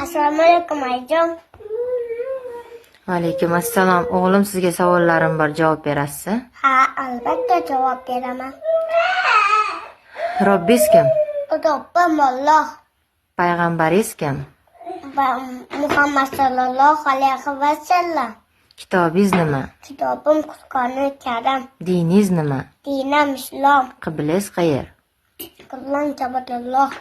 Assalomu alaykum, ayajon. Vaalaykum assalom. O'g'lim, sizga savollarim bor, javob berasiz? Ha, albatta javob beraman. Robbingiz kim? Robbim Alloh. Payg'ambaringiz kim? Va Muhammad sallallohu alayhi va sallam. Kitobingiz nima? Kitobim Qur'oni Karim. Diningiz nima? Dinim Islom. Qiblangiz qayer? Qiblam Ka'batulloh.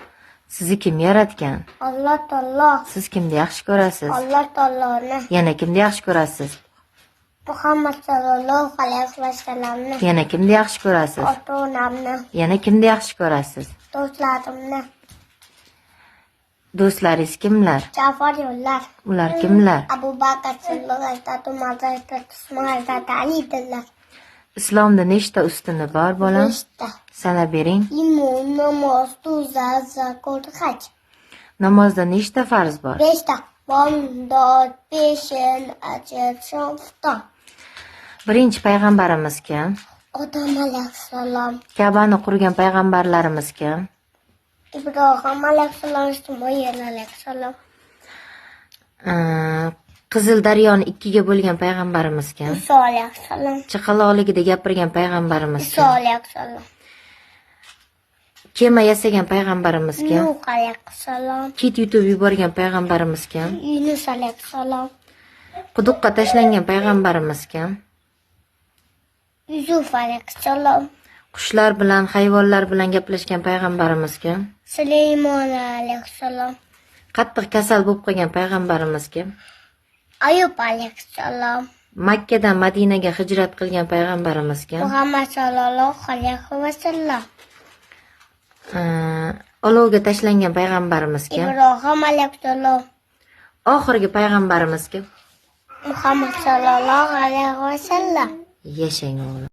Sizni kim yaratgan? Alloh taolo. Siz kimni yaxshi ko'rasiz? Alloh taoloni. Yana kimni yaxshi ko'rasiz? Muhammad sallallohu alayhi va sallamni. Yana kimni yaxshi ko'rasiz? Ota onamni. Yana kimni yaxshi ko'rasiz? Do'stlarimni. Do'stlaringiz kimlar? Jafar yo'llar. Ular kimlar? Abu Bakr Siddiq, Hazrati Umar, Hazrati Usmon, Hazrati Alidirlar. Islomda nechta ustuni bor, bolam? Beshta. Sanab bering. Iymon, namoz, ro'za, zakot, haj. Namozda nechta farz bor? Beshta. Bomdod, peshin, ajr, shom, xufton. Birinchi payg'ambarimiz kim? Odam alayhissalom. Ka'bani qurgan payg'ambarlarimiz kim? Ibrohim alayhissalom, Ismoil alayhissalom. Qizil daryoni ikkiga bo'lgan payg'ambarimiz kim? Muso alayhissalom. Chaqaloqligida gapirgan payg'ambarimiz Iso kim? alayhissalom. Kema yasagan payg'ambarimiz kim? Nuh alayhissalom. Kit yutib yuborgan payg'ambarimiz kim? Yunus alayhissalom. Quduqqa tashlangan payg'ambarimiz kim? Yusuf alayhissalom. Qushlar bilan, hayvonlar bilan gaplashgan payg'ambarimiz kim? Sulaymon alayhissalom. Qattiq kasal bo'lib qolgan payg'ambarimiz kim? Ayub alayhissalom. Makkadan Madinaga hijrat qilgan payg'ambarimiz kim? Muhammad sallallohu alayhi vasallam. Olovga tashlangan payg'ambarimiz kim? Ibrohim alayhissalom. Oxirgi payg'ambarimiz kim? Muhammad sallallohu alayhi vasallam. Yashang, o'g'lim.